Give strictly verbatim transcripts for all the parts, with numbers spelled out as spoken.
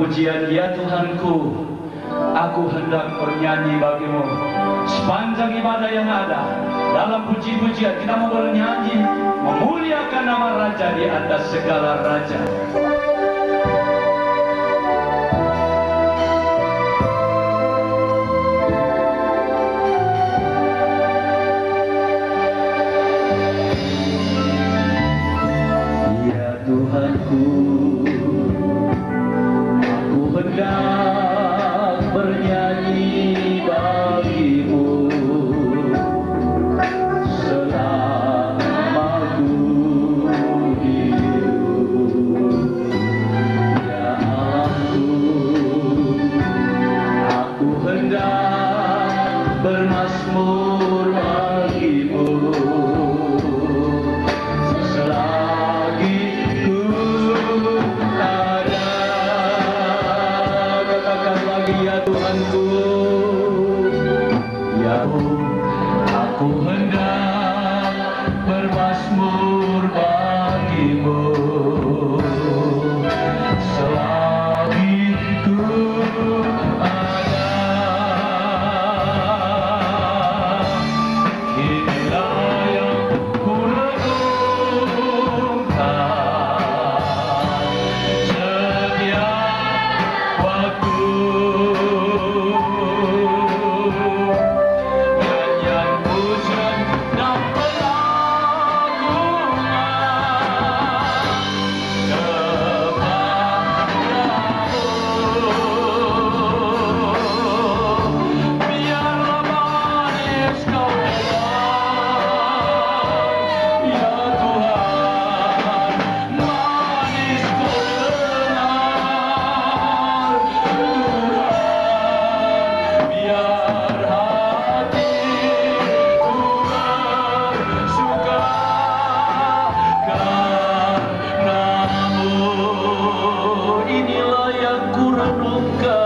Pujian, ya Tuhanku, aku hendak bernyanyi bagimu. Sepanjang ibadah yang ada, dalam puji-pujian kita mau bernyanyi, memuliakan nama Raja di atas segala raja. Ya Tuhanku, aku hendak bernyanyi bagimu selama ku hidup. Ya Allahku, aku hendak bermasmur bagimu selagi ku ada. Katakan lagi, ya Tuhanku, ya, aku hendak bermasmur bagimu selagi ku ada. Inilah yang kurenungkan setiap waktu. Nyanyian pujian dan pengagungan kepadamu. Biarlah manis kau dengar, ya Tuhan. Manis kau dengar, Tuhan, biar hatiku bersuka karenamu. Inilah yang kurenungkan.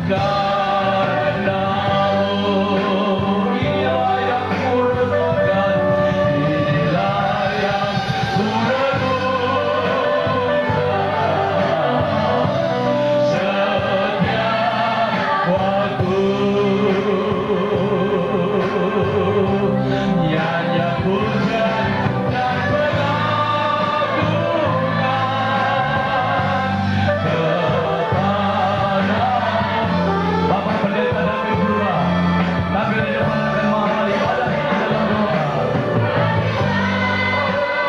Karenamu, inilah yang kurenungkan, inilah yang kurenungkan setiap waktu. Nyanyian pujian dan pengagungan kepada Bapak Pendeta David Purba. Kami di depan akan mengamal ibadah kita dalam doa.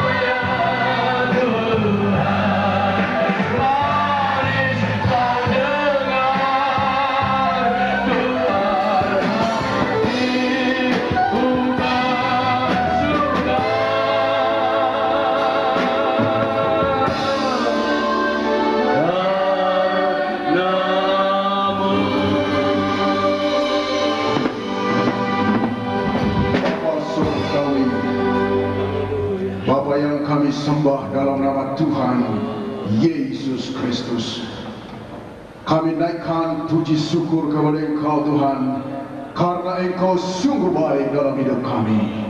Ya Tuhan, mari Kau dengar doa hatiku, bersuka karenamu. Bapa Surgawi, Bapa yang kami sembah dalam nama Tuhan Yesus Kristus, kami naikkan puji syukur kepada Engkau, Tuhan, karena Engkau sungguh baik dalam hidup kami.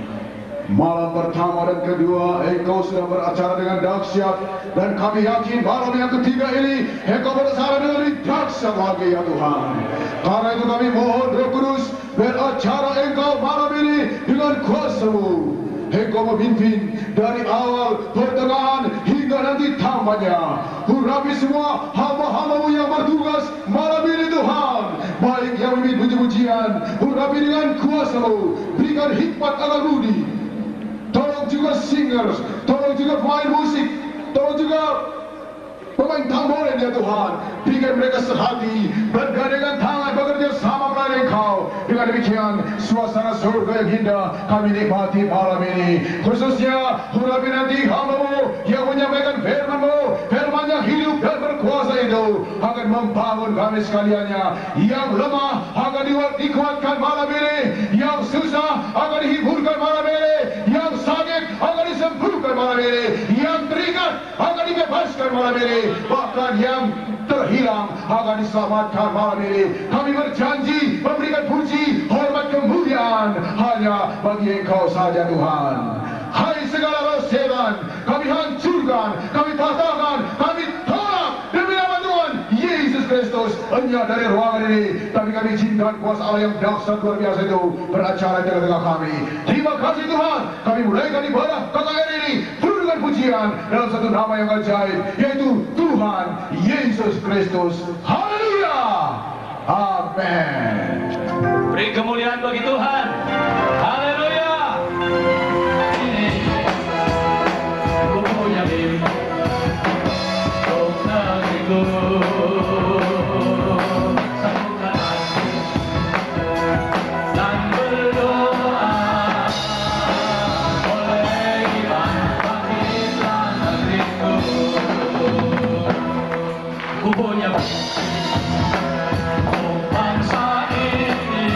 Malam pertama dan kedua, Engkau sudah beracara dengan dahsyat, dan kami yakin malam yang ketiga ini, Engkau beracara dengan lebih dahsyat lagi, ya Tuhan. Karena itu kami mohon, Roh Kudus, beracara Engkau malam ini dengan kuasa-Mu. Engkau memimpin dari awal, pertengahan, hingga nanti tamatnya. Urapi semua hamba-hamba-Mu yang bertugas malam ini, Tuhan. Baik yang memimpin puji-pujian, urapi dengan kuasa-Mu. Berikan hikmat akal budi. Tolong juga singers, tolong juga pemain musik, tolong juga pemain tambolen, ya Tuhan, berikan mereka sehati, bergandengan tangan, bekerja sama melayani Engkau. Demikian suasana surga yang indah kami nikmati malam ini. Khususnya, hurapin hati hamba-Mu yang menyampaikan firman-Mu, firman yang hidup dan berkuasa itu akan membangun kami sekaliannya. Yang lemah akan diwa-, dikuatkan malam ini, yang susah akan dihiburkan malam ini, yang sakit akan disembuhkan malam ini, yang terikat akan dibebaskan malam ini, bahkan yang terhilang akan diselamatkan malam ini. Kami berjanji memberikan puji, hormat, kemuliaan hanya bagi Engkau saja, Tuhan. Hai segala roh setan, kami hancurkan, kami patahkan, kami tolak demi nama Tuhan Yesus Kristus. Enya dari ruangan ini, tapi kami izinkan kuasa Allah yang dahsyat luar biasa itu beracara di tengah-tengah kami. Terima kasih, Tuhan. Kami mulaikan ibadah K K R ini penuh dengan pujian dalam satu nama yang ajaib, yaitu Tuhan Yesus Kristus. Haleluya! Amin. Beri kemuliaan bagi Tuhan. Haleluya! Ku punya mimpi, satukan hati dan berdoa, oleh iman bangkitlah negeriku. Ku punya bangsa ini,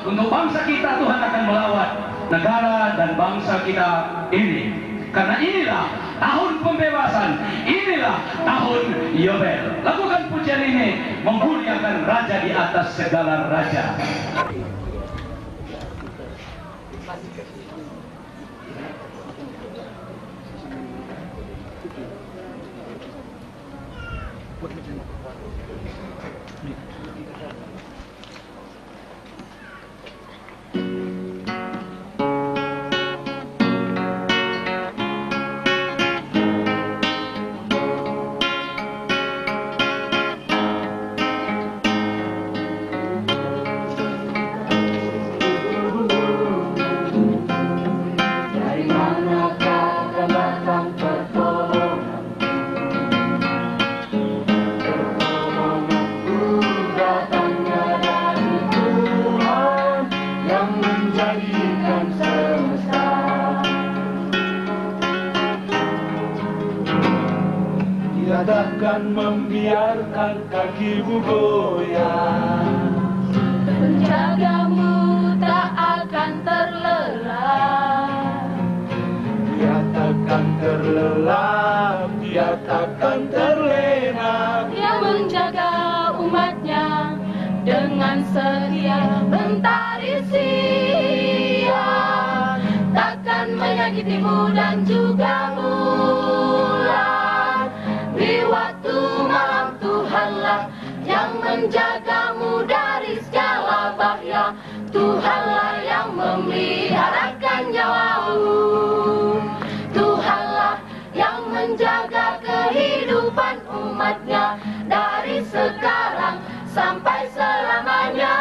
Untuk bangsa kita, Tuhan akan melawat negara dan bangsa kita ini. Karena inilah tahun pembebasan, inilah tahun Yobel. Lakukan pujian ini memuliakan Raja di atas segala raja. Dari manakah akan datang pertolongan? Pertolonganku datangnya dari Tuhan yang menjadikan semesta. Dia takkan membiarkan kakimu goyah. Penjagamu tak akan terlelap. Dia takkan terlelap, dia takkan terlena. Dia menjaga umatnya dengan setia mentari siang. Takkan menyakitimu dan juga bulan. Di waktu malam Tuhanlah yang menjagamu dari segala bahaya. Tuhanlah yang memeliharakan nyawamu. Tuhanlah yang menjaga kehidupan umatnya dari sekarang sampai selamanya.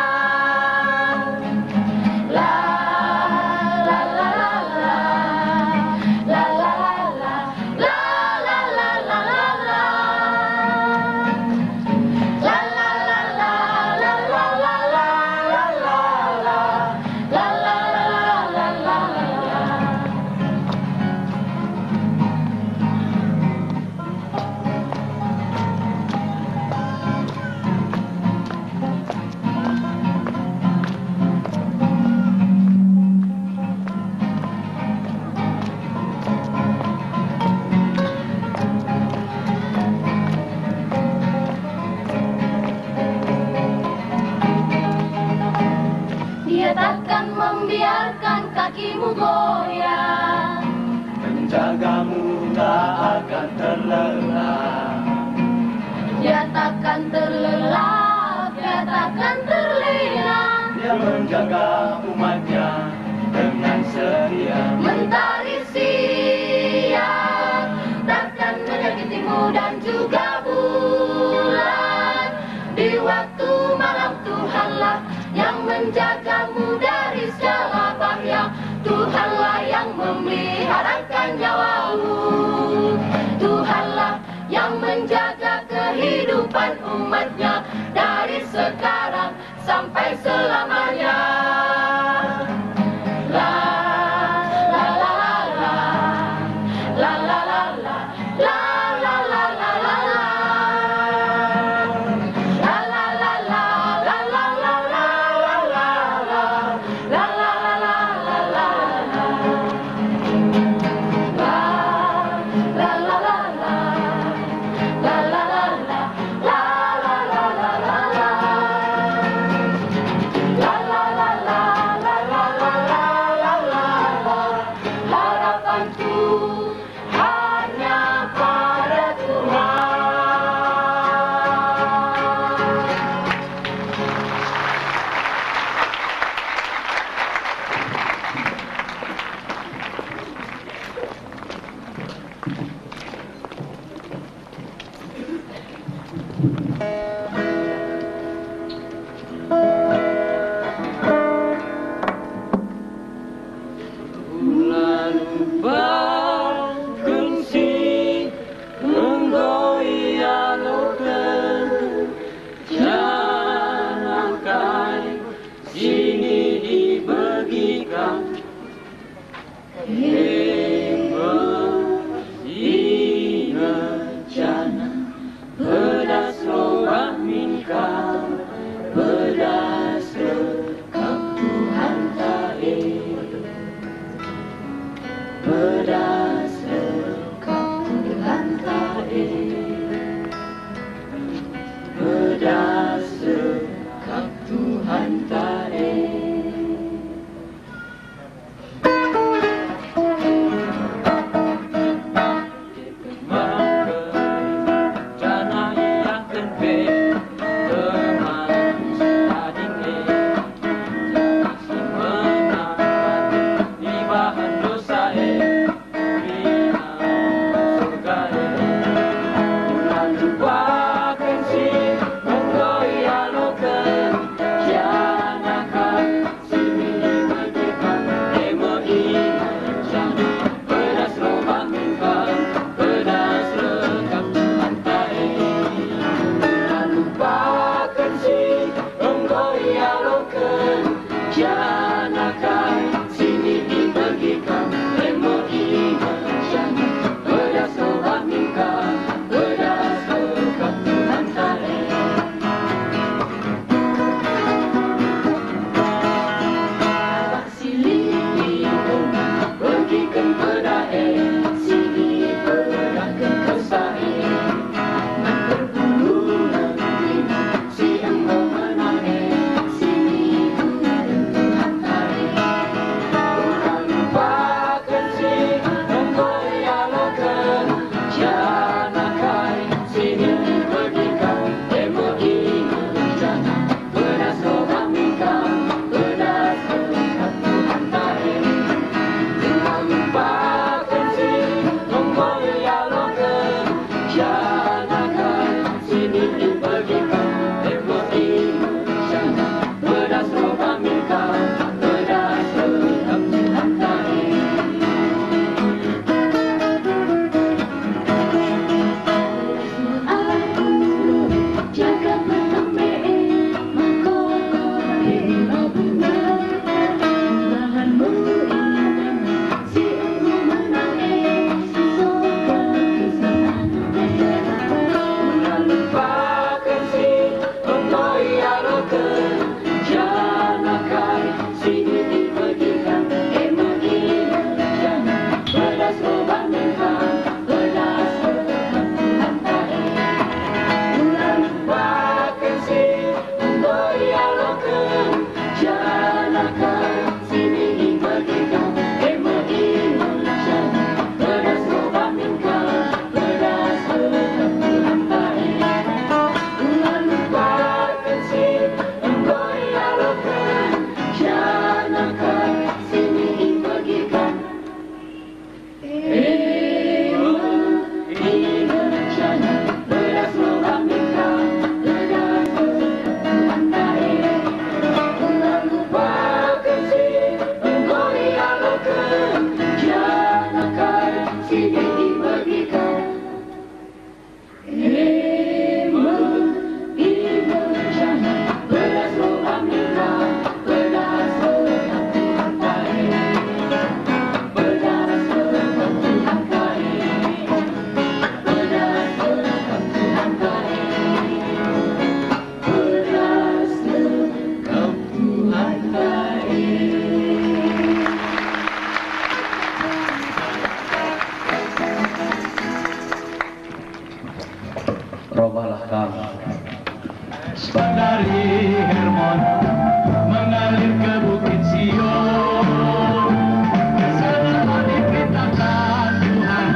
La, la, la, la, la. La, la, la, la, la. Dia takkan membiarkan kakimu goyah. Penjagamu tak akan terlelap. Dia takkan terlelap, dia takkan terlena. Dia menjaga umatnya dengan setia. Mentari siang takkan menyakitimu dan juga bulan. Di waktu malam Tuhanlah yang menjagamu dari segala bahaya. Tuhanlah yang memeliharakan nyawamu. Tuhanlah yang menjaga kehidupan umatnya dari sekarang sampai selamanya. La, la, la, la, la. La, la, la, la. Anta e. Janah iakken pe teman si tading e, janah si menang ibahan dosa e. Lupaken si enggo ialoken, janah kai si nibegiken, e me inget janah pedas roh banginken, pedas rekap Tuhanta e. Lupaken si enggo ialoken, janah kai si nibegiken, e me inget janah pedas roh banginken, pedas rekap Tuhanta e. Abah si lit i rumah, begiken peda e, si ipedahken kesa e. Man perpulungen si enggo menang e, si nibegiken Tuhanta e. Ula lupaken si enggo ialoken, janah kai si nibegiken, e me inget janah pedas roh banginken, pedas rekap Tuhanta e. Ula lupaken si enggo ialoken, janah kai si nibegiken, e me inget janah pedas roh banginken, pedas rekap Tuhanta e. Aku jaga pertembe e, mako kore e, bahanmu ingat si enggo menang e, si soga kesenangan e. Lupaken si enggo ialoken, janah kai si nibegiken, e me inget janah pedas roh banginken, pedas rekap Tuhanta e. Ula lupaken si enggo ialoken, janah kai si nibegiken, e me inget janah pedas roh banginken, pedas rekap Tuhanta e. Ula lupaken si enggo ialoken, janah kai si nibegiken, e me inget janah pedas roh banginken, pedas rekap Tuhanta e. Ula lupaken si enggo ialoken, janah kai si nibegiken, e me inget janah pedas roh banginken, pedas rekap Tuhanta e. Pedas rekap Tuhanta e. Pedas rekap Tuhanta e. Pedas rekap Tuhanta e. Robalah kam. Dari Hermon mengalir ke Bukit Sion. Keselamatan diperintahkan Tuhan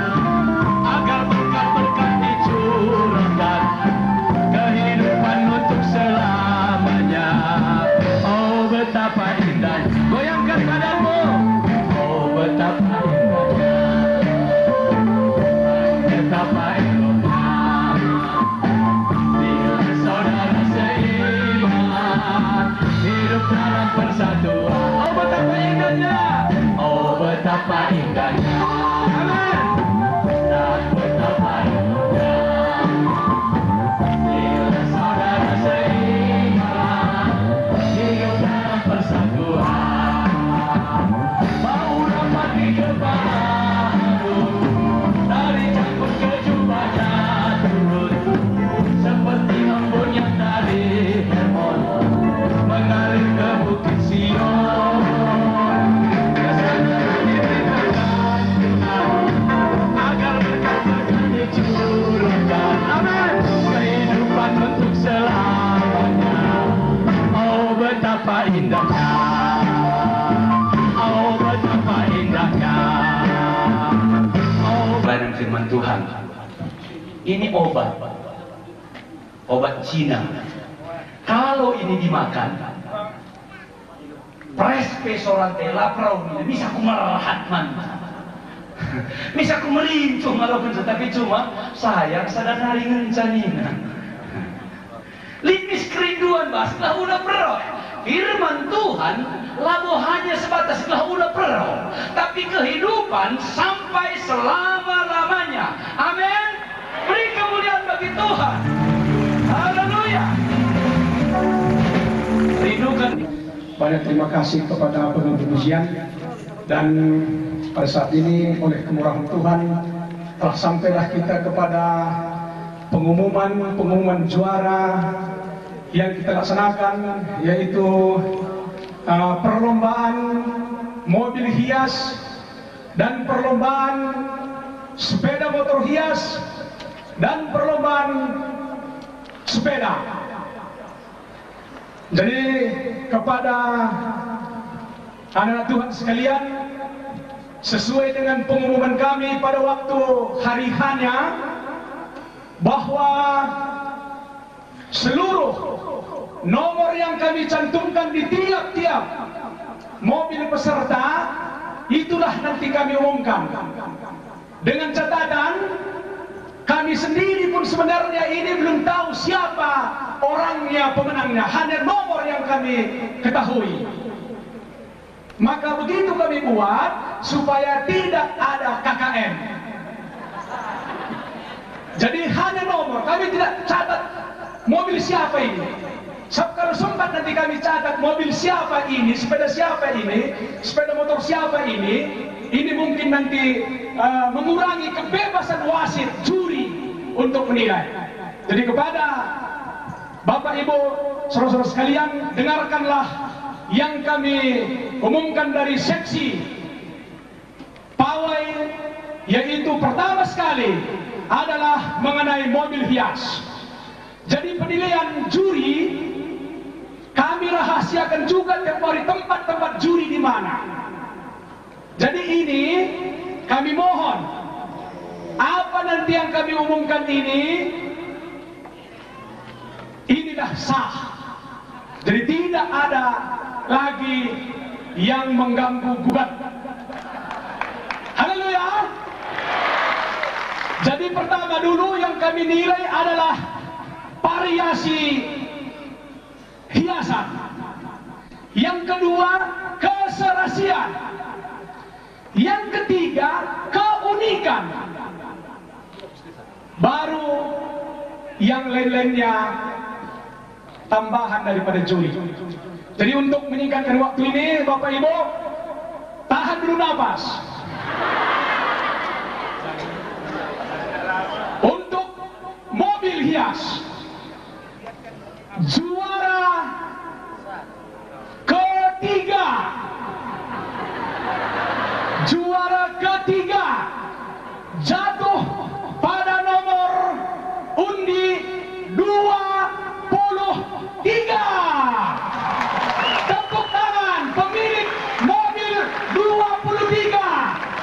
agar berkat-berkat dicurahkan, kehidupan untuk selamanya. Oh, betapa indahnya. Goyangkan badanmu. Oh, betapa indahnya. Betapa eloknya. Bila saudara seiman hidup dalam persatuan. Oh, betapa indahnya. Oh, betapa indahnya. Amin. Dan betapa indahnya. Bila saudara seiman hidup dalam persatuan. Bau dapat di kepala Harun, dari cangkul ke jubahnya turun, seperti embun yang dari Hermon mengalir ke Bukit Sion. Kesenangan diberikan Apa indahnya, oh, betapa indahnya, oh, pelayanan firman Tuhan. Ini obat, obat Cina. Kalau ini dimakan, pres pe soranta, la perau, bisa kumerhat man. Bisa kumerincuh ngaloken, tapi cuma sayang sada nari ngenca nina. Lit mis kerinduan bas gelah ula perau. Firman Tuhan labo hanya sebatas gelah ula perau, tapi kehidupan sampai selama-lamanya. Amin. Beri kemuliaan bagi Tuhan. Haleluya. Rindukan. Banyak terima kasih kepada penuh pujian. Dan pada saat ini, oleh kemurahan Tuhan, telah sampailah kita kepada pengumuman-pengumuman juara yang kita laksanakan, yaitu, uh, perlombaan mobil hias dan perlombaan sepeda motor hias dan perlombaan sepeda. Jadi, kepada anak-anak Tuhan sekalian, sesuai dengan pengumuman kami pada waktu hari H-nya, bahwa seluruh nomor yang kami cantumkan di tiap-tiap mobil peserta, itulah nanti kami umumkan. Dengan catatan, kami sendiri pun sebenarnya ini belum tahu siapa orangnya, pemenangnya, hanya nomor yang kami ketahui. Maka begitu kami buat supaya tidak ada K K M. Jadi hanya nomor, kami tidak catat mobil siapa ini. Sebab kalau sempat nanti kami catat mobil siapa ini, sepeda siapa ini, sepeda motor siapa ini, ini mungkin nanti, eh, mengurangi kebebasan wasit, juri, untuk menilai. Jadi kepada Bapak Ibu, saudara-saudara sekalian, dengarkanlah yang kami umumkan dari seksi pawai, yaitu pertama sekali adalah mengenai mobil hias. Jadi penilaian juri kami rahasiakan juga, tempo hari tempat-tempat juri di mana. Jadi ini kami mohon, apa nanti yang kami umumkan ini, inilah sah. Jadi tidak ada lagi yang mengganggu gugat. Haleluya. Jadi pertama dulu yang kami nilai adalah variasi hiasan. Yang kedua, keserasian. Yang ketiga, keunikan. Baru yang lain-lainnya tambahan daripada juri. Jadi untuk menyingkatkan waktu ini, Bapak Ibu, tahan dulu napas. Untuk mobil hias, juara ketiga, juara ketiga jatuh pada nomor undi dua puluh tiga. Tepuk tangan pemilik mobil dua puluh tiga.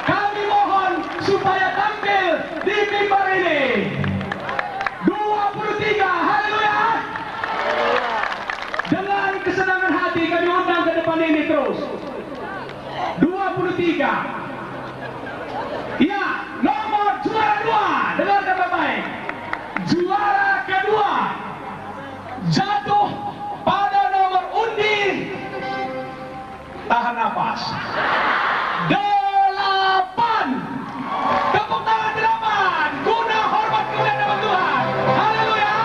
Kami mohon supaya tampil di mimbar ini. Dua puluh tiga, haleluya. Dengan kesenangan hati kami undang ke depan ini terus. Dua puluh tiga. Ya, nomor juara dua. Dengarkan baik-baik. Juara kedua jatuh pada nomor undi. Tahan napas. Delapan. Tepuk tangan delapan. Guna hormat kemuliaan nama Tuhan. Haleluya.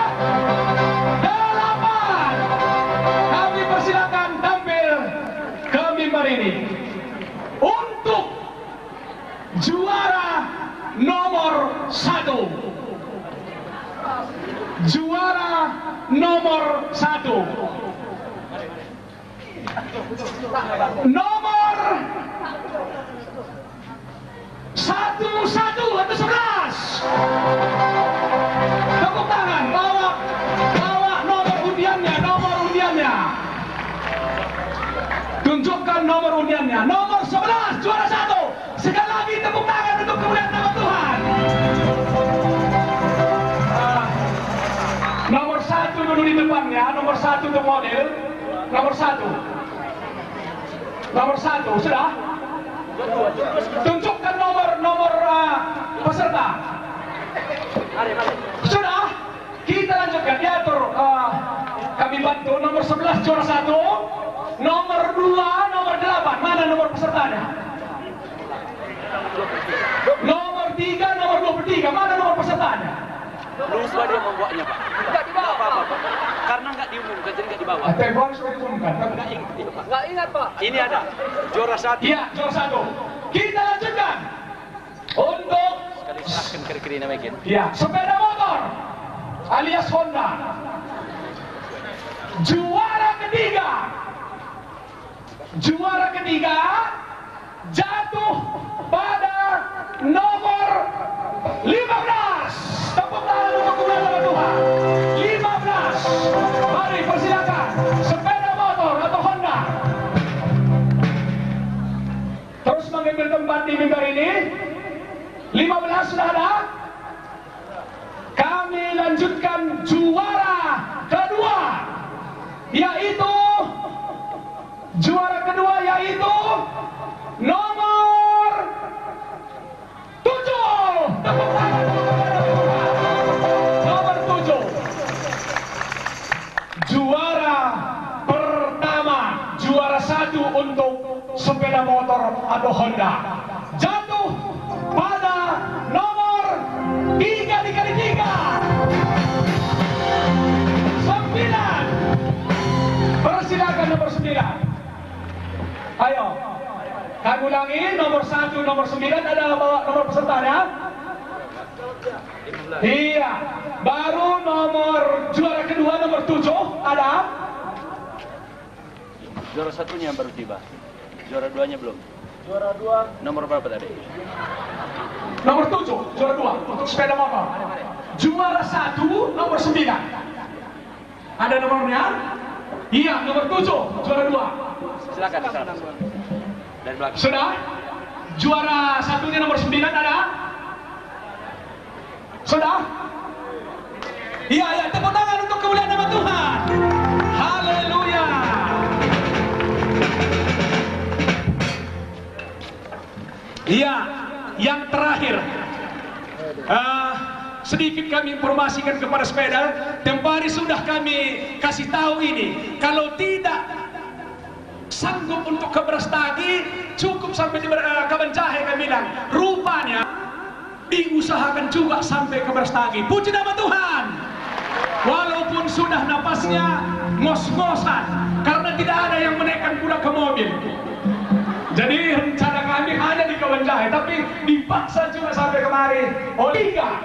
Delapan. Kami persilakan tampil ke mimbar ini. Untuk juara nomor satu. Juara nomor satu. Nomor satu satu atau sebelas. Tepuk tangan, bawa, bawa nomor undiannya, nomor undiannya. Tunjukkan nomor undiannya, nomor sebelas, juara satu. Sekali lagi tepuk tangan untuk kemuliaan nama Tuhan. Ah, nomor satu dulu di depannya, nomor satu untuk model. Nomor satu. Nomor satu, sudah? Tunjukkan nomor, nomor, ah, peserta. Sudah? Kita lanjutkan, diatur, eh, kami bantu nomor sebelas juara satu, nomor dua, nomor delapan. Mana nomor pesertanya? Nomor tiga, nomor dua puluh tiga. Mana nomor pesertanya? Lupa dia membuatnya, Pak. Nggak dibawa. Apa-apa, Pak. Karena nggak diumumkan, jadi nggak dibawa. Tempo hari sudah diumumkan. Nggak ingat, Pak. Ini ada juara satu. Iya, juara satu. Kita lanjutkan. Untuk sekali serahkan kira-kira namanya, Gen. Ya, sepeda motor alias Honda. Juara ketiga. Juara ketiga jatuh pada nomor lima belas. Tepuk tangan untuk kemuliaan nama Tuhan. Lima belas. Mari persilakan sepeda motor atau Honda. Terus mengambil tempat di mimbar ini. Lima belas sudah ada. Kami lanjutkan juara kedua, yaitu juara kedua yaitu nomor tujuh. Tepuk tangan untuk nomor tujuh. Juara pertama, juara satu untuk sepeda motor atau Honda jatuh pada nomor tiga dikali tiga. Sembilan. Persilakan nomor sembilan. Ayo. Kami ulangi, nomor satu, nomor sembilan, ada bawa nomor pesertanya? Iya, baru nomor juara kedua, nomor tujuh, ada? Juara satunya baru tiba. Juara duanya belum. Juara dua. Nomor berapa tadi? Nomor tujuh, juara dua untuk sepeda motor. Juara satu, nomor sembilan. Ada nomornya? Iya, nomor tujuh, juara dua. Silakan, silakan. Dari belakang. Sudah? Juara satunya nomor sembilan ada? Sudah? Iya, iya, tepuk tangan untuk kemuliaan nama Tuhan. Haleluya. Iya, yang terakhir. Ah, sedikit kami informasikan kepada sepeda, tempo hari sudah kami kasih tahu ini. Kalau tidak sanggup untuk ke Brastagi, cukup sampai di Ber-, eh, Kabanjahe, kami bilang. Rupanya diusahakan juga sampai ke Brastagi. Puji nama Tuhan. Walaupun sudah napasnya ngos-ngosan karena tidak ada yang menaikkan kuda ke mobil. Jadi rencana kami hanya di Kabanjahe, tapi dipaksa juga sampai kemari. Oh, tiga.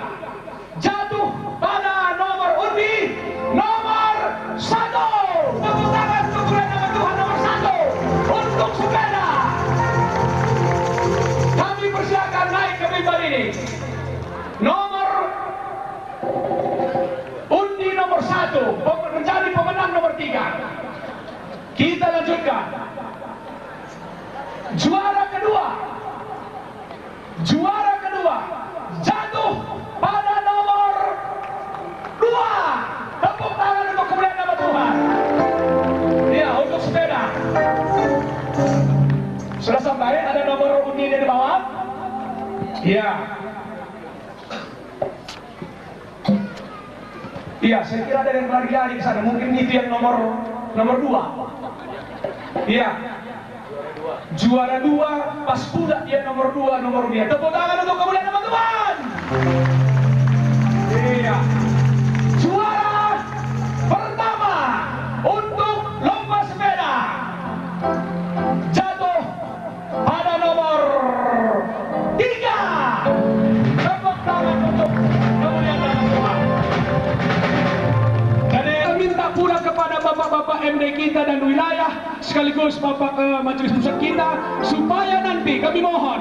Jatuh pada nomor undi nomor satu. Tepuk tangan untuk kemuliaan nama Tuhan, nomor satu untuk sepeda. Kami persilakan naik ke mimbar ini. Nomor undi nomor satu, pem-, menjadi pemenang nomor tiga. Kita lanjutkan. Juara kedua. Juara kedua jatuh pada nomor dua. Tepuk tangan untuk kemuliaan nama Tuhan. Ya, untuk sepeda. Sudah sampai, ada nomor undinya di bawah. Ya. Iya, saya kira ada yang lari-lari ke sana. Mungkin itu yang nomor, nomor dua. Iya. Juara dua, pas kuda dia nomor dua, nomor dia. Tepuk tangan untuk kemuliaan nama Tuhan. Iya. Juara pertama untuk lomba sepeda jatuh pada nomor tiga. Tepuk tangan untuk kemuliaan Tuhan. Jadi, minta pula kepada bapak-bapak M D kita dan wilayah, sekaligus bapak, eh, majelis pusat kita, supaya nanti kami mohon,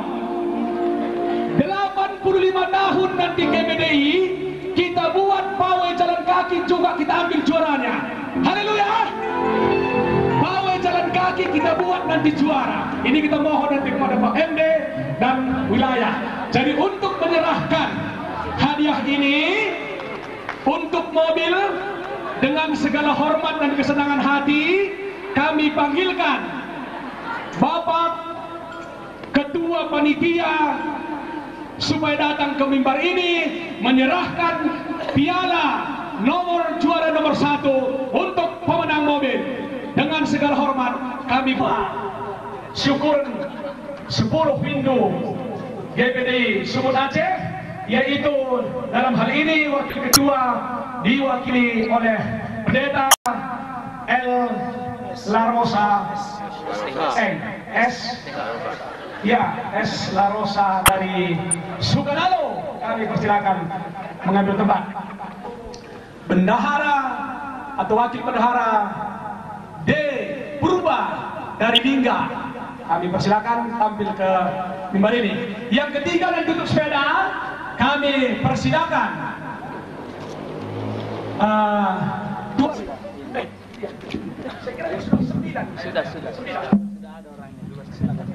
delapan puluh lima tahun nanti G B D I, kita buat pawai jalan kaki juga kita ambil juaranya. Haleluya! Pawai jalan kaki kita buat nanti juara. Ini kita mohon nanti kepada Pak M D dan wilayah. Jadi, untuk menyerahkan hadiah ini, untuk mobil, dengan segala hormat dan kesenangan hati, kami panggilkan Bapak Ketua Panitia supaya datang ke mimbar ini menyerahkan piala nomor juara nomor satu untuk pemenang mobil. Dengan segala hormat kami syukur sepuluh Windu G P D I Sumut Aceh, yaitu dalam hal ini Wakil Ketua diwakili oleh Pendeta L Larosa, eh, S, ya, S Larosa dari Sukanalo. Kami persilakan mengambil tempat. Bendahara atau Wakil Bendahara D Purba dari Lingga. Kami persilakan tampil ke mimbar ini. Yang ketiga dan tutup sepeda, kami persilakan, eh, dua, eh, saya kira ini sudah sembilan. Sudah, sudah. Sembilan. Sudah ada orangnya. Dua, silakan.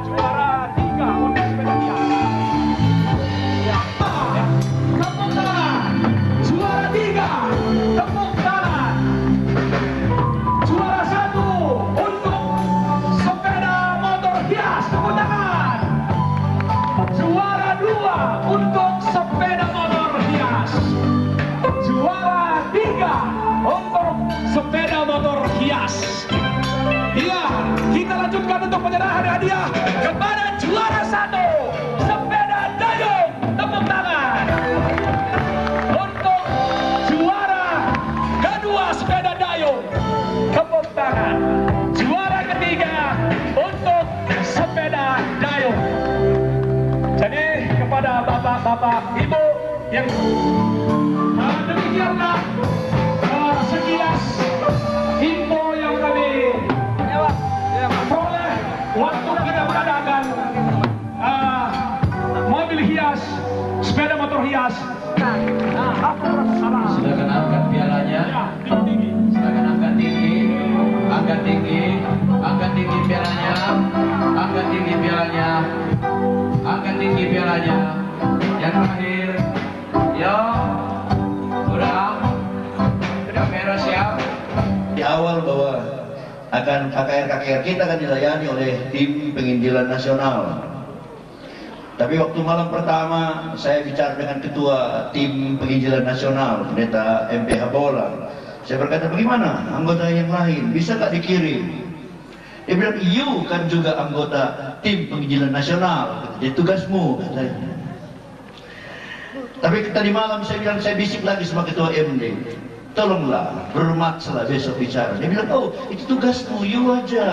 Juara tiga, tepuk tangan. Juara tiga, tepuk tangan. Juara satu untuk sepeda motor hias, tepuk tangan. Juara dua untuk sepeda motor hias. Juara tiga untuk sepeda motor hias. Iya, kita lanjutkan untuk penyerahan hadiah kepada juara satu, sepeda dayung. Tepuk tangan. Untuk juara kedua, sepeda dayung. Tepuk tangan. Juara ketiga untuk sepeda dayung. Jadi, kepada bapak-bapak, ibu, yang, ah, demikianlah, ah, sekilas info yang kami peroleh waktu kita mengadakan, ah, mobil hias, sepeda motor hias. Silakan angkat pialanya. Ya, tinggi-tinggi. Silakan angkat tinggi, angkat tinggi, angkat tinggi pialanya, angkat tinggi pialanya, angkat tinggi pialanya. Yang terakhir. Yo, kurang. Kamera siap. Di awal bahwa akan K K R K K R kita akan dilayani oleh tim penginjilan nasional. Tapi waktu malam pertama saya bicara dengan ketua tim penginjilan nasional, Pendeta M P Habolang. Saya berkata, "Bagaimana anggota yang lain? Bisa nggak dikirim?" Dia bilang, "You kan juga anggota tim penginjilan nasional. Jadi tugasmu," katanya. Tapi tadi malam saya bilang, saya bisik lagi sama ketua M D, "Tolonglah, bermakslah besok bicara." Dia bilang, "Oh, itu tugasmu, you aja."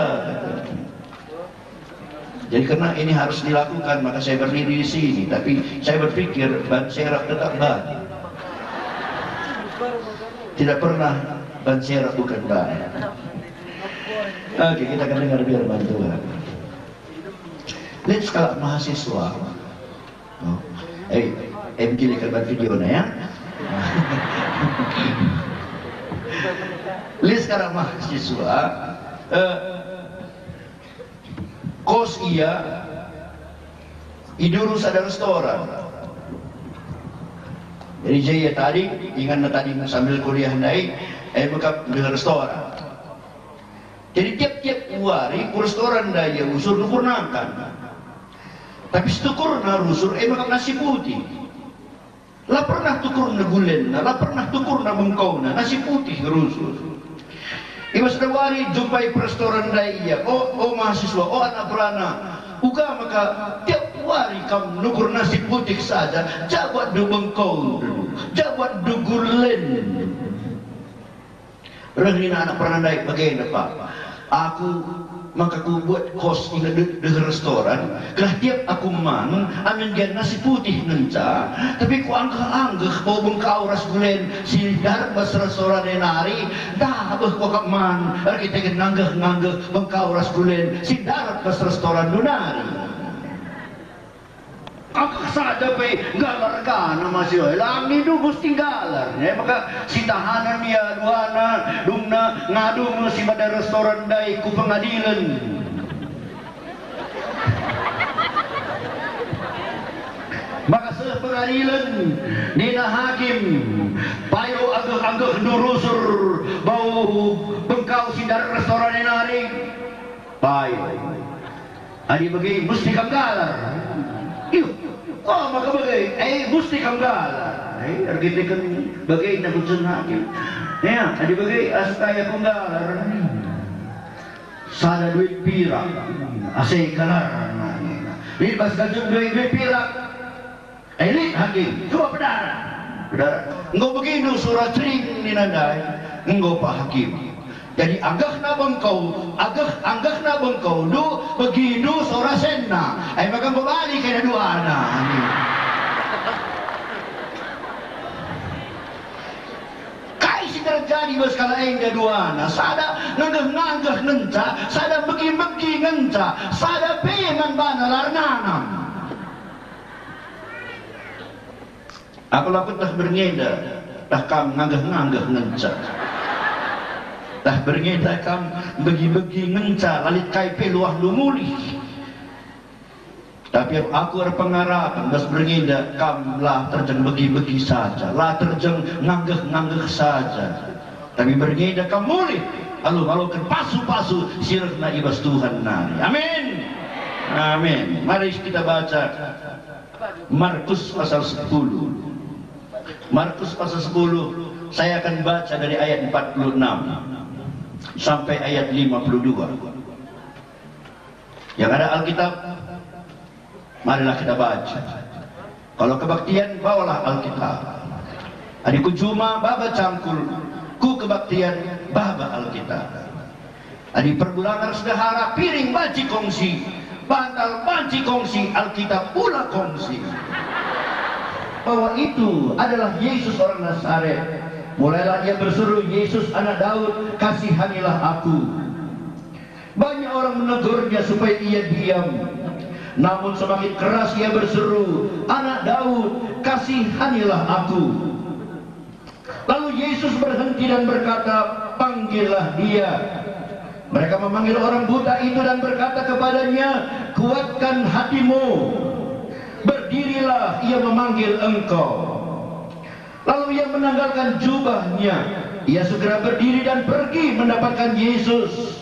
Jadi karena ini harus dilakukan, maka saya berdiri di sini. Tapi saya berpikir, ban serap tetap ban. Tidak pernah ban serap bukan ban. Oke, kita akan dengar firman Tuhan. Lihat sekalak mahasiswa. Oh. Eh, M J lihat video na ya. Lihat sekalak mahasiswa. Eh, kos ia i Duru sada restoran. Jadi, ia tadi, inganna tadi sambil kuliah ndai, E mekap ndeher restoran. Jadi tiap-tiap wari ku restoran ndai ia rusur nukur nangkan. Tapi situkurna rusur e mekap nasi putih. La pernah tukurna gulenna, la pernah tukurna bengkauna, nasi putih rusur. I bas sada wari jumpai perestoran ndai ia, "O, o mahasiswa, o anak perana, uga maka tiap wari kam nukur nasi putih saja, ja buatndu bengkaundu, ja buatndu gulenndu?" Reh nina anak perana ndai, "Bagenda, Pak. Aku maka kubuat kos i de-, deher restoran, gelah tiap aku man, amin gia nasi putih ngenca, tapi kuanggeh-anggeh bau bengkau ras gulen si ndarat bas restoran e nari, ntah beh kuakap man erkiteken nganggeh-nganggeh bengkau ras gulen si ndarat bas restoranndu nari." Akak sada pe nggalar ka nina si e, "Lang nindu musti nggalar." E maka sitahanen ia duana, dungna ngadu me si mada restoran ndai ku pengadilen. Maka seh pengadilen, nina hakim, "Payo anggeh-anggehndu rusur bau bengkau si ndarat restoran e nari." Payo. Adi bage, musti kam nggalar. Iuh, ko maka bage, e, musti kam nggalar. E, erkiteken bagenda putusen hakim. Ya, adi bage, asa kai aku nggalar. Sada duit pirak, asa nggalar. Lit bas gajum duit, duit pirak. E, lit hakim, coba pedara. Pedara. Enggo begindu sura cering nina ndai. Enggo, Pak Hakim. Jadi anggehna bengkau, anggeh, anggehna bengkaundu, begindu sura senna. E maka enggo bali kena duana. Kai si terjadi bas kalak enda duana? Sada nganggeh-nganggeh ngenca, sada megi-megi ngenca, sada pe man bana la ernanam. Aku la kueteh berngi enda, tah kam nganggeh-nganggeh ngenca. Tah berngi enda kam begi-begi ngenca, la lit kai pe luahndu mulih. Tapi aku erpengarapen bas berngi enda kam la terjeng begi-begi saja, la terjeng nganggeh-nganggeh saja. Tapi berngi enda kam mulih, alu ngaloken pasu-pasu si rehna i bas Tuhan nari. Amin. Amin. Mari kita baca Markus pasal sepuluh. Markus pasal sepuluh, saya akan baca dari ayat empat puluh enam sampai ayat lima puluh dua. Yang ada Alkitab, marilah kita baca. Kalau kebaktian, bawalah Alkitab. Adi ku juma baba cangkul, ku kebaktian baba Alkitab. Adi pergulangan sendahara, piring banci kongsi, bantal banci kongsi, Alkitab pula kongsi. Bahwa itu adalah Yesus orang Nazaret. Mulailah ia berseru, "Yesus, Anak Daud, kasihanilah aku." Banyak orang menegurnya supaya ia diam. Namun semakin keras ia berseru, "Anak Daud, kasihanilah aku." Lalu Yesus berhenti dan berkata, "Panggillah dia." Mereka memanggil orang buta itu dan berkata kepadanya, "Kuatkan hatimu. Berdirilah, ia memanggil engkau." Lalu ia menanggalkan jubahnya. Ia segera berdiri dan pergi mendapatkan Yesus.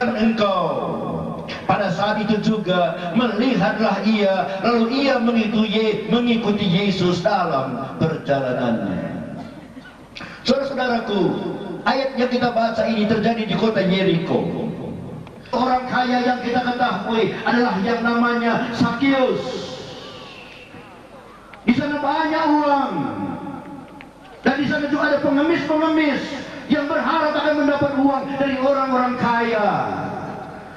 Engkau. Pada saat itu juga melihatlah ia, lalu ia mengikuti, mengikuti Yesus dalam perjalanannya. Saudara-saudaraku, ayat yang kita baca ini terjadi di kota Yeriko. Orang kaya yang kita ketahui adalah yang namanya Sakeus. Di sana banyak uang. Dan di sana juga ada pengemis-pengemis yang berharap akan mendapat uang dari orang-orang kaya.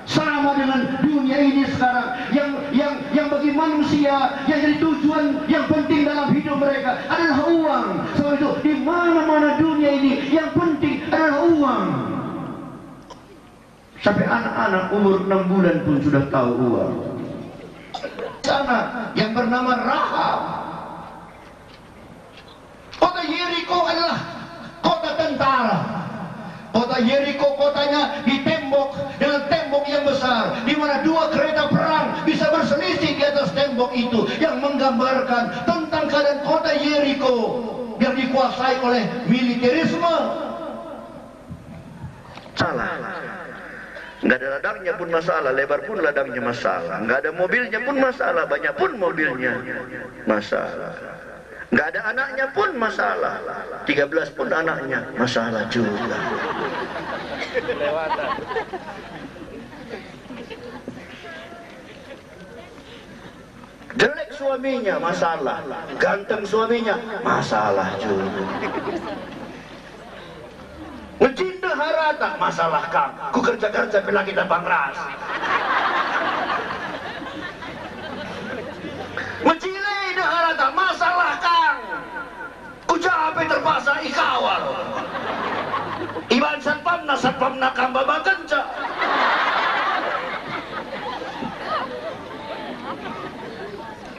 Sama dengan dunia ini sekarang, yang, yang, yang bagi manusia yang jadi tujuan yang penting dalam hidup mereka adalah uang. Sebab itu, di mana-mana dunia ini, yang penting adalah uang. Sampai anak-anak umur enam bulan pun sudah tahu uang. Sana yang bernama Rahab. Kota Yeriko adalah kota tentara. Kota Yeriko kotanya ditembok dengan tembok yang besar, di mana dua kereta perang bisa berselisih di atas tembok itu, yang menggambarkan tentang keadaan kota Yeriko yang dikuasai oleh militerisme. Masalah. Nggak ada ladangnya pun masalah, lebar pun ladangnya masalah. Nggak ada mobilnya pun masalah, banyak pun mobilnya masalah. Nggak ada anaknya pun masalah, tiga belas pun anaknya masalah juga. Jelek suaminya, masalah. Ganteng suaminya, masalah juga. Mecin ndeharata, masalah kang. Kukerja-kerja pe la kita pangras. Mecile ndeharata, masalah kang. Ku ja pe terpaksa ikawal. Iban satpamna, satpamna kam babakenca.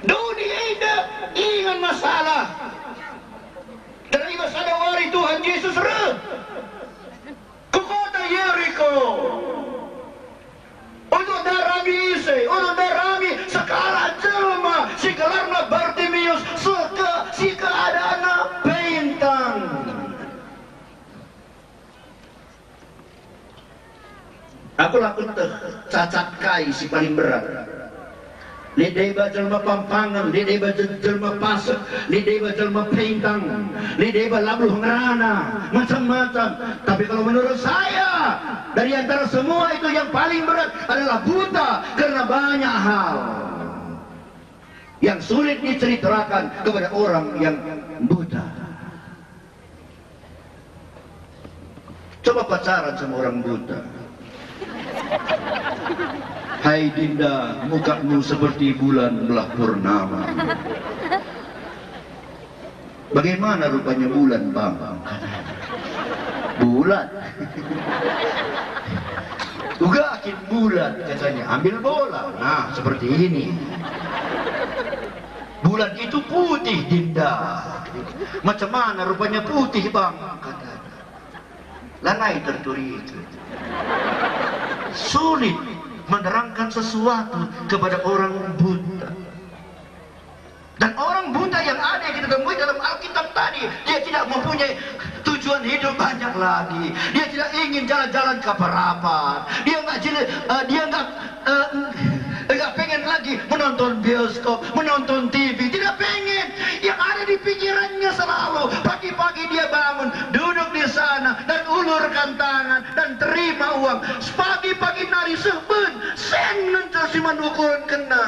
Doni enda ingan masalah. Terima sada wari Tuhan Jesus reh ku kota Yeriko. Untuk ndarami ise, untuk ndarami sekalak jelma si gelarna Bartimius, seke-, si keadaanna pentang. Aku la kueteh cacat kai si paling berat. Lit deba jelma pampangen, lit deba je-, jelma pasek, lit deba jelma pentang, lit deba labuh ngerana, macam-macam. Tapi kalau menurut saya, dari antara semua itu yang paling berat adalah buta karena banyak hal yang sulit diceritakan kepada orang yang buta. Coba pacaran sama orang buta. Hai Dinda, mukamu seperti bulan belah purnama. Bagaimana rupanya bulan, Bang? Bulan. Uga kin bulan, katanya, ambil bola. Nah, seperti ini. Bulan itu putih, Dinda. Macam mana rupanya putih, Bang? Katanya. Lanai terturi itu. Sulit menerangkan sesuatu kepada orang buta. Dan orang buta yang ada yang kita temui dalam Alkitab tadi, dia tidak mempunyai tujuan hidup banyak lagi. Dia tidak ingin jalan-jalan ke Parapat. Dia nggak jeli-, eh, dia nggak, eh, nggak pengen lagi menonton bioskop, menonton T V. Tidak pengen. Yang ada di pikirannya selalu, pagi-pagi dia bangun, duduk di sana, dan ulurkan tangan, dan terima uang. Pagi-pagi nari seh ben, sen ngenca si man ukuren kena.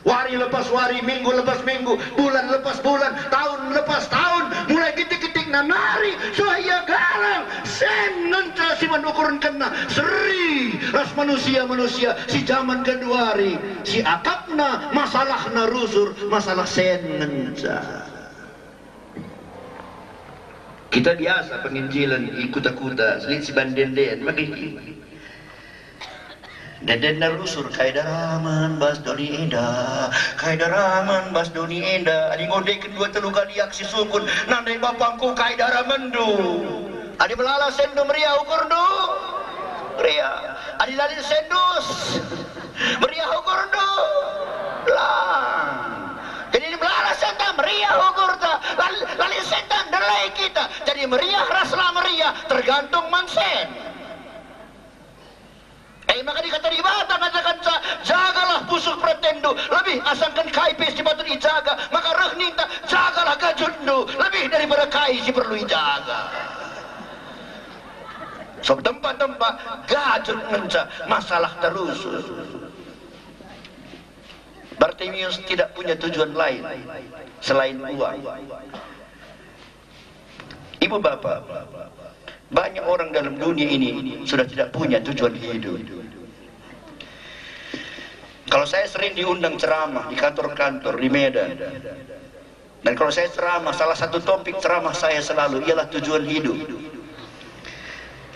Wari lepas wari, minggu lepas minggu, bulan lepas bulan, tahun lepas tahun, mulai getik-getik nanari, suah ia galang, sen ngenca si man ukuren kena, seri ras manusia-manusia si jaman genduari, si akapna masalahna rusur, masalah sen ngenca. Kita biasa penginjilen i kuta-kuta, selit si banden-den, bage. Denden rusur, kai daramen bas doni enda, kai daramen bas doni enda. Adi ngondeken dua telu kali aku si sungkun, nandai bapangku, kai daramenndu. Adi melala senndu meriah ukurndu, meriah. Adi la lit senndu, meriah ukurndu, lang. Jadi adi melala senta meriah ukurta, la lit, la lit senta ndelai kita. Jadi meriah ras la meriah tergantung man sen. E maka dikata Dibata ngatakenca, "Jagalah pusuh peratenndu, lebih asangken kai pe si patut ijaga, maka reh ninta, jagalah gajutndu, lebih daripada kai si perlu ijaga." Sebab tempa-tempa gajut ngenca masalah terus. Bartimius tidak punya tujuan lain selain uang. Ibu bapak, banyak orang dalam dunia ini sudah tidak punya tujuan hidup. Kalau saya sering diundang ceramah di kantor-kantor di Medan, dan kalau saya ceramah, salah satu topik ceramah saya selalu ialah tujuan hidup.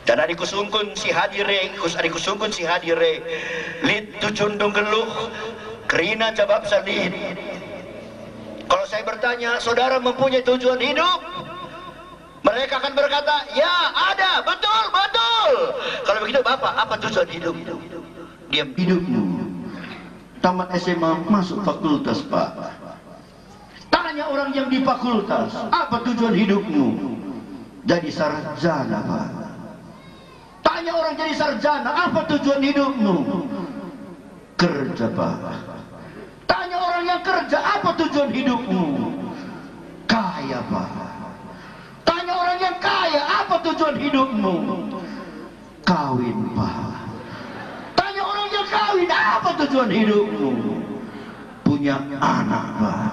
Dan adi kusungkun si hadir e, kus-, adi kusungkun si hadir e, lit tujun dung geluh, kerina jabap salit. Kalau saya bertanya, "Saudara mempunyai tujuan hidup?" Mereka akan berkata, "Ya, ada, betul, betul." Kalau begitu, Bapak, apa tujuan hidup? Dia hidupmu. Tamat S M A, masuk fakultas, Pak. Tanya orang yang di fakultas, "Apa tujuan hidupmu?" "Jadi sarjana, Pak." Tanya orang jadi sarjana, apa tujuan hidupmu? Kerja, Pak. Tanya orang yang kerja, apa tujuan hidupmu? Kaya, Pak. Tanya orang yang kaya, apa tujuan hidupmu? Kawin, Pak. Tanya orang yang kawin, apa tujuan hidupmu? Punya anak, Pak.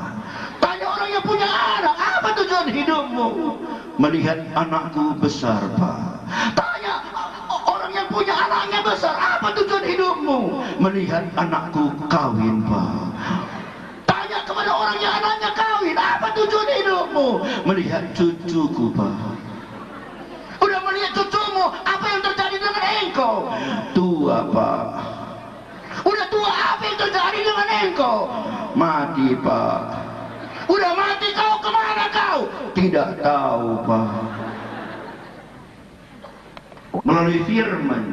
Tanya orang yang punya anak, apa tujuan hidupmu? Melihat anakku besar, Pak. Tanya orang yang punya anaknya besar, apa tujuan hidupmu? Melihat anakku kawin, Pak. Tanya kepada orang yang anaknya kawin, apa tujuan hidupmu? Melihat cucuku, Pak. Udah melihat cucumu, apa yang terjadi dengan engkau? Tua, Pak. Udah tua, apa yang terjadi dengan engkau? Mati, Pak. Udah mati kau, kemana kau? Tidak tahu, Pak. Melalui firman,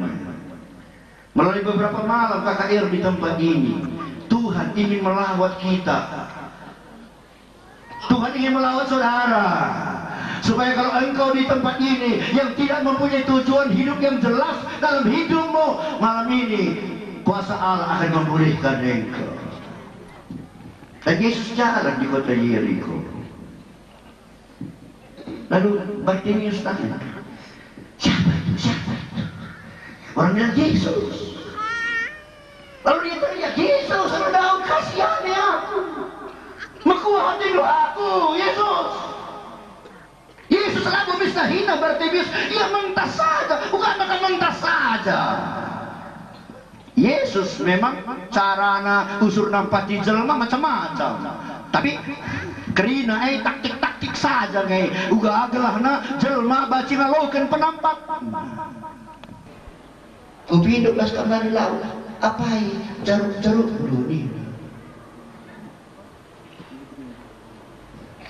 melalui beberapa malam K K R di tempat ini, Tuhan ingin melawat kita. Tuhan ingin melawat saudara, supaya kalau engkau di tempat ini yang tidak mempunyai tujuan hidup yang jelas dalam hidupmu, malam ini kuasa Allah akan memulihkan engkau. Dan Yesus jalan di kota Yeriko. Lalu Bartimius tanya, "Siapa itu? Siapa itu?" Orang bilang, "Yesus." Lalu dia teriak, "Yesus, Anak Daud, kasihani aku. Mekuah atendu aku, Yesus." Yesus labo misna hina Bartimius, ia mentas saja, bukan makan mentas saja. Yesus memang carana usur nampati jelma macam-macam. Tapi kerina e taktik-taktik saja nge, uga gelahna jelma banci ngaloken penampat. Kupinduk las kam nari lau, apai jaruk-jarukndu nina.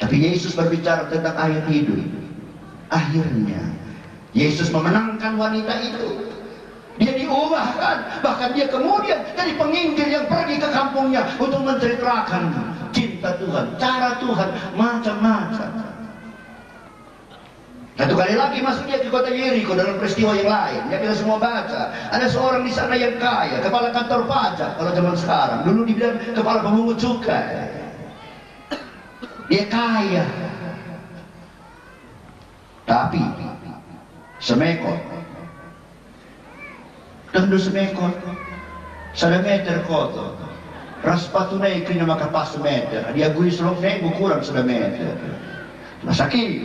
Tapi Yesus berbicara tentang air hidup. Akhirnya, Yesus memenangkan wanita itu. Dia diubahkan, bahkan dia kemudian jadi penginjil yang pergi ke kampungnya untuk menceritakan cinta Tuhan, cara Tuhan, macam-macam. Satu kali lagi masuk dia ke kota Yeriko dalam peristiwa yang lain. Ya, kita semua baca. Ada seorang di sana yang kaya, kepala kantor pajak kalau zaman sekarang. Dulu dibilang kepala pemungut cukai. Dia kaya. Tapi semekot. Tendu semekot. Sada meter koto. Ras sepatu nai kerina maka pas meter. Dia gui seluk nai kurang sada meter. Nah, sakit.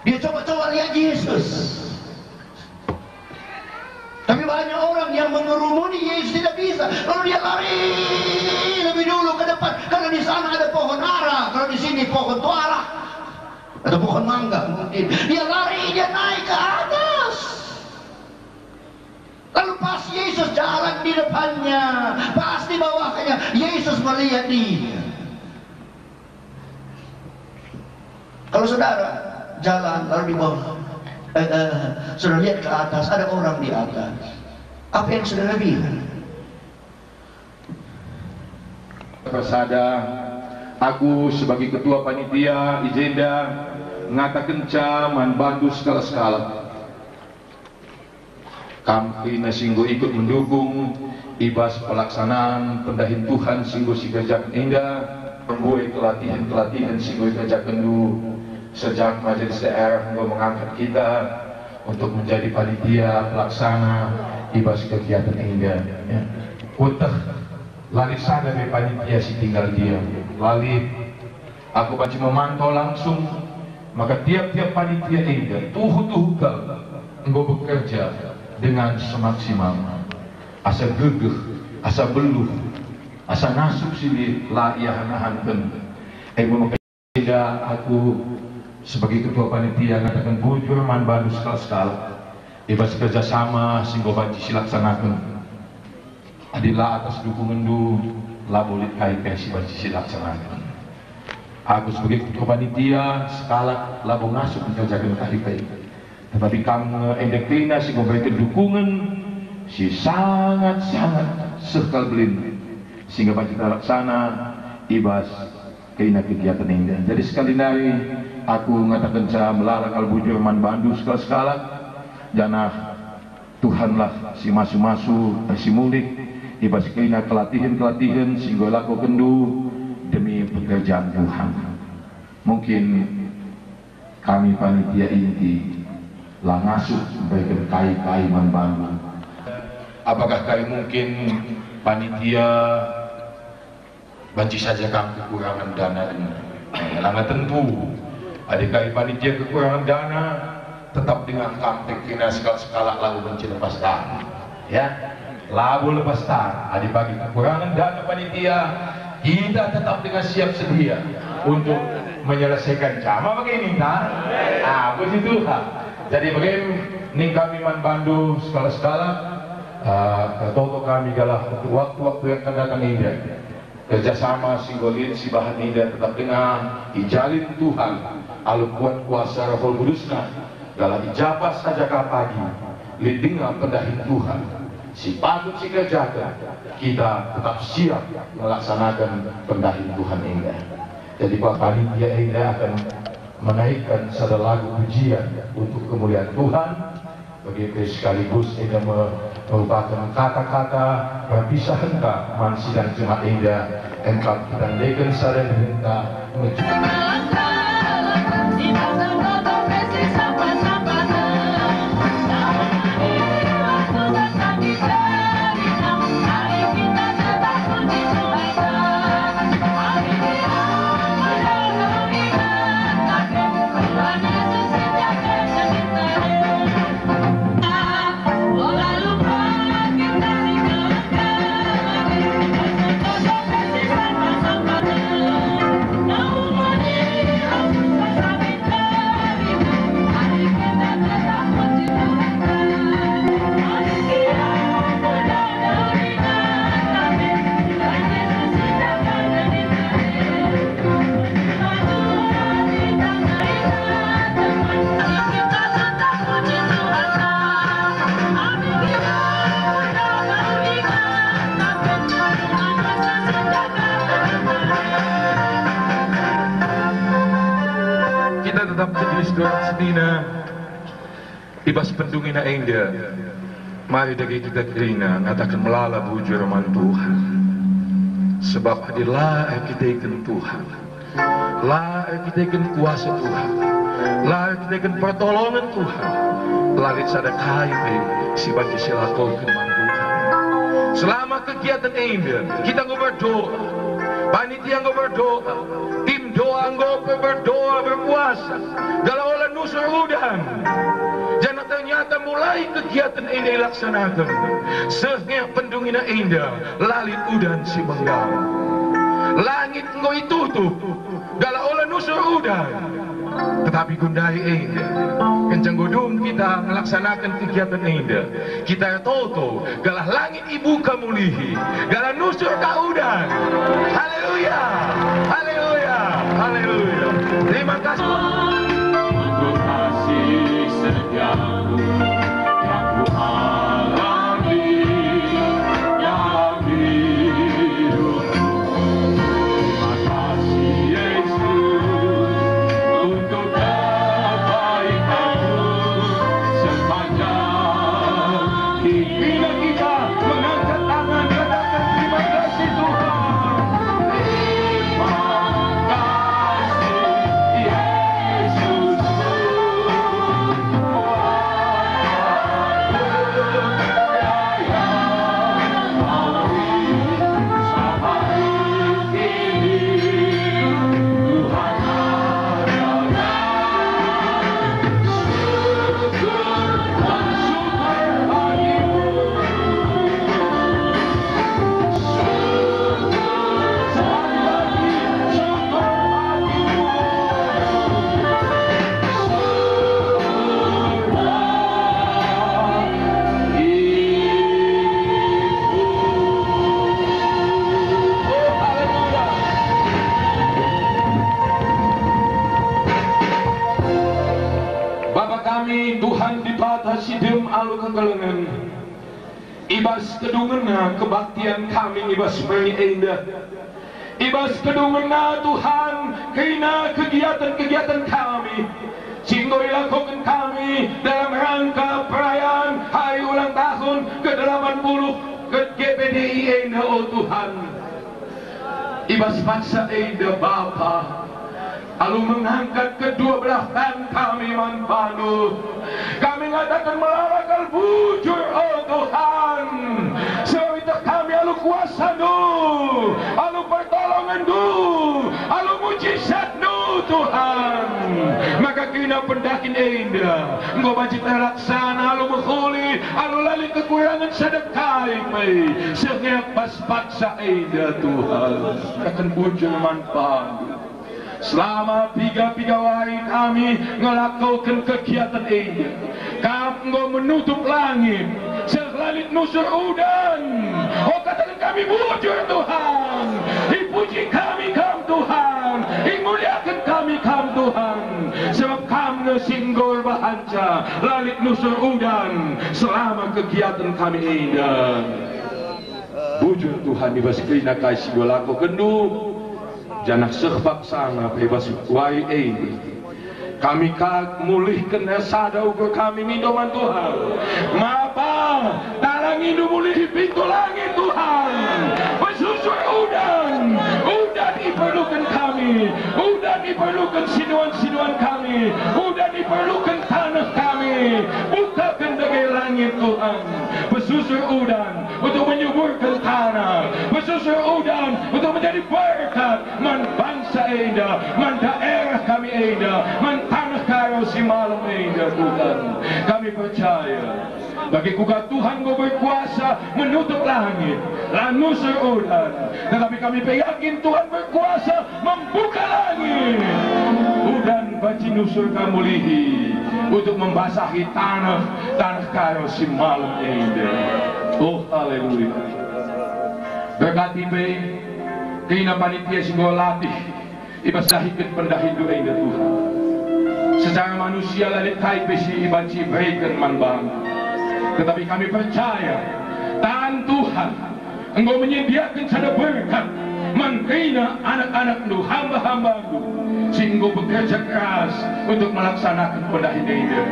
Dia coba-coba lihat Yesus. Tapi banyak orang yang mengerumuni Yesus tidak bisa. Lalu dia lari lebih dulu ke depan. Karena di sana ada pohon ara. Kalau di sini pohon tuara. Atau pohon mangga mungkin. Dia lari, dia naik ke atas. Lalu pas Yesus jalan di depannya, pas di bawahnya, Yesus melihat dia. Kalau saudara jalan lalu di bawah, eh, eh, sudah lihat ke atas, ada orang di atas. Apa yang saudara bilang? Persada, aku sebagai ketua panitia i jenda ngatakenca man bandu sekalak-sekalak. Kam kerina si enggo ikut mendukung i bas pelaksanaan pendahin Tuhan si enggo sikerjaken enda, mbue kelatihen-kelatihen si enggo ikerjakenndu sejak Majelis Daerah enggo mengangkat kita untuk menjadi panitia pelaksana i bas kegiatan enda. Ya. Kueteh, la lit sada pe panitia si tinggal diam. La lit. Aku banci memantau langsung maka tiap-tiap panitia enda tuhu-tuhu kal enggo bekerja dengan semaksimal, asa gegeh, asa beluh, asa ngasup si lit la iahan-ahanken. Enggo maka enda aku sebagai ketua panitia ngataken bujur man bandu sekalak-sekalak, i bas kerja sama si enggo banci silaksanaken. Adi la atas dukungenndu, labo lit kai pe si banci silaksanaken. Aku sebagai ketua panitia sekalak labo ngasup ngerjaken kai pe. Tetapi kam nge enda kerina si mbereken dukungen si sangat-sangat seh kal belin, sehingga banci terlaksana i bas kerina kegiatan enda. Jadi sekali nari aku ngatakenca melala kal bujur man bandu sekalak-sekalak, janah Tuhanlah si masu-masu, eh, si mulih i bas kerina kelatihen-kelatihen si enggo ilakokenndu demi pekerjaan Tuhan. Mungkin kami panitia inti la ngasup mbereken kai-kai man bandu. Apakah kai mungkin panitia banci saja kam kekurangan dana denga? Eh, langa tentu. Adi kai panitia kekurangan dana, tetap denga kam kerina sekalak-sekalak labo banci lepas tangan. Ya, labo lepas tangan. Adi bagi kekurangan dana panitia, kita tetap denga siap sedia untuk menyelesaikan. Sama bagi minta. Ah, puji Tuhan. Jadi bagi ning kami man bandu sekalak-sekalak, ah, ertoto kami galah untuk waktu-waktu yang akan datang enda. Kerjasama si enggo lit sibahan enda tetap denga ijalin Tuhan alu kuat kuasa Roh KudusNa, galah i ja pa saja ka pagi lit denga pendahin Tuhan si patut sikerjaken, kita tetap siap melaksanaken pendahin Tuhan enda. Jadi, panitia enda akan menaikkan sada lagu pujian untuk kemuliaan Tuhan. Bage pe sekaligus enda me-, merupaken kata-kata perpisahenta man sidang jemaat enda, emkap kita ndeken sada dihenta. Kita tetap jadi seduan senina. I bas pendungina enda, mari dage kita kerina ngataken melala bujur man Tuhan. Sebab adi la erkiteken Tuhan, la erkiteken kuasa Tuhan, la erkiteken pertolongan Tuhan, la lit sada kai pe si banci silakoken man Tuhan. Selama kegiatan enda, kita enggo berdoa, panitia enggo berdoa, tim doa enggo pe berdoa, berpuasa, gelah ola nusur udan. Janah ternyata mulai kegiatan enda ilaksanaken, seh nge pendungina enda, la lit udan si menggang. Langit enggo itutup, gelah ola nusur udan. Tetapi gundai enda, kenca enggo dung kita ngelaksanaken kegiatan enda, kita ertoto gelah langit ibuka mulihi, gelah nusur ka udan. Haleluya, haleluya, haleluya. Terima kasih. Untuk kasih setiamu yang kualami dalam hidupku. Terima kasih, Yesus, untuk kebaikanmu sepanjang hidup. Bila kita mengangkat tangan, katakan, "Terima kasih, Tuhan." Terima kasih, Yesus. Bapa kami, Tuhan Dibata si dem alu kekelengen, i bas kedungenna kebaktian kami i bas pernge enda, i bas kedungenna Tuhan, kerina kegiatan-kegiatan kami si enggo ilakoken kami dalam rangka perayaan hari ulang bas paksa enda, Bapa, alu mengangkat kedua belah tan kami man bandu, kami ngataken melala kal bujur, o Tuhan, sebab ieteh kami alu kuasaNdu, alu pertolongenNdu, alu mujizatNdu, Tuhan. Maka kerina pendahin enda enggo banci terlaksana alu mehuli, alu la lit kekurangen sada kai pe, seh nge bas paksa enda, Tuhan. Kataken bujur man bandu. Selama piga-piga wari kami ngelakoken kegiatan enda, Kam enggo menutup langit, seh la lit nusur udan. O, kataken kami bujur, Tuhan. Ipuji kami Kam, Tuhan. Imuliaken kami Kam, Tuhan. Sebab Kam nge si enggo erbahanca la lit nusur udan selama kegiatan kami enda. Bujur, Tuhan, i bas kerina kai si enggo lakokenndu, janah seh paksana pe bas wari enda. Kami ka mulihken sada ukur kami mindo man Tuhan. Bapa, talangiNdu mulihi pintu langit, Tuhan. Pesusur udan, udan iperluken kami, udan iperluken sinuan-sinuan kami, udan iperluken taneh kami. Bukaken dage langit, Tuhan. Pesusur udan untuk menyuburken tanah, pesusur udan untuk menjadi berkat man bangsa enda, man daerah kami enda, man taneh Karo si malem enda, Tuhan. Kami percaya, bage kuga Tuhan enggo berkuasa menutup langit, la nusur udan, tetapi kami pe yakin Tuhan berkuasa membuka langit. Udan banci nusur Kam mulihi untuk membasahi taneh, taneh Karo si malem enda. Oh, haleluya. Berkati pe kerina panitia si enggo latih i bas dahiken pendahiNdu enda, Tuhan. Secara manusia la lit kai pe si banci ibereken man bandu. Tetapi kami percaya, tan Tuhan enggo menyediaken sada berkat man kerina anak-anakNdu, hamba-hambaNdu si enggo bekerja keras untuk melaksanaken pendahin enda.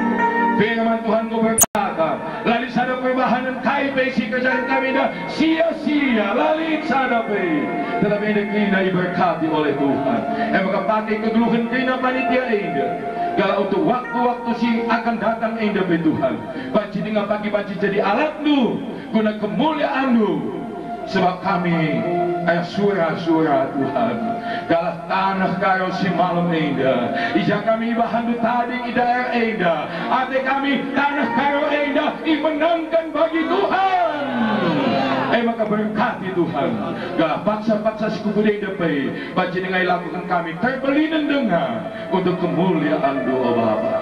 Firman Tuhan enggo berkata, la lit sada perbahanen kai pe si kerjaken kami enda sia-sia, la lit sada pe. Tetapi enda kerina iberkati oleh Tuhan. E maka pake kegeluhen kerina panitia enda, gelah untuk waktu-waktu si akan datang enda pe, Tuhan, banci denga pagi banci jadi alatNdu guna kemuliaanNdu. Sebab kami ersura-sura, Tuhan, gelah taneh Karo si malem enda, i ja kami ibahanNdu tading i daerah enda, ate kami taneh Karo enda imenangken bagi Tuhan. E maka berkati, Tuhan, gelah paksa-paksa si kubegi enda pe banci denga ilakoken kami terbelinen denga untuk kemuliaanNdu, o Bapa.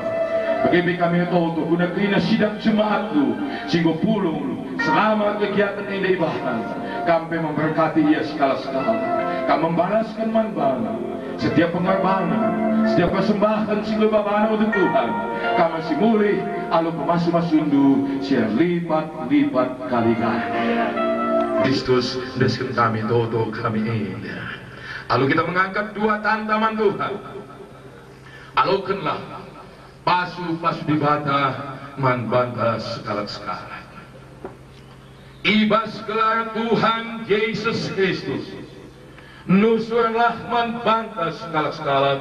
Bage pe kami ertoto guna kerina sidang jemaatNdu si enggo pulung selama kegiatan enda ibahan. Kam pe memberkati ia sekala-sekala. Kam membalasken man bana setiap pengorbanan, setiap persembahan si enggo ibabana untuk Tuhan. Kam si mulih alu pemasu-masuNdu si erlipat-lipat kali ganda. Kristus endesken kami toto kami enda. Alu kita mengangkat dua tanta man Tuhan. Alokenlah pasu-pasu Dibata man banta sekalak-sekalak. I bas gelar Tuhan Jesus Kristus, nusurlah man banta sekalak-sekalak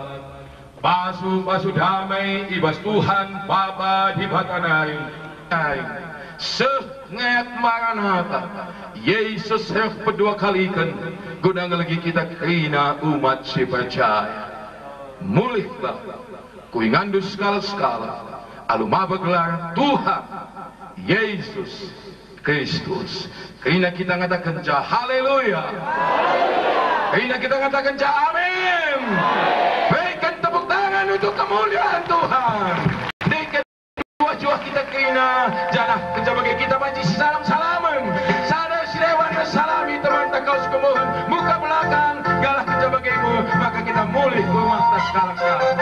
pasu-pasu damai i bas Tuhan Bapa Dibata nari, nari. Seh nge Maranata, Jesus reh pedua kaliken guna ngelegi kita kerina umat si percaya. Mulihlah ku inganNdu sekalak-sekalak, alu maba gelar Tuhan Yesus Kristus. Kerina kita ngatakenca, "Haleluya!" Kerina kita ngatakenca, "Amin!" Berikan tepuk tangan untuk kemuliaan Tuhan. Berikan juah-juah kita kerina, janah kenca bage kita banci sisalam-salamen. Sada si deban ersalami temanta kal si kemuhen, muka belakang, gelah kenca bage me, maka kita mulih ku rumahta sekalak-sekalak.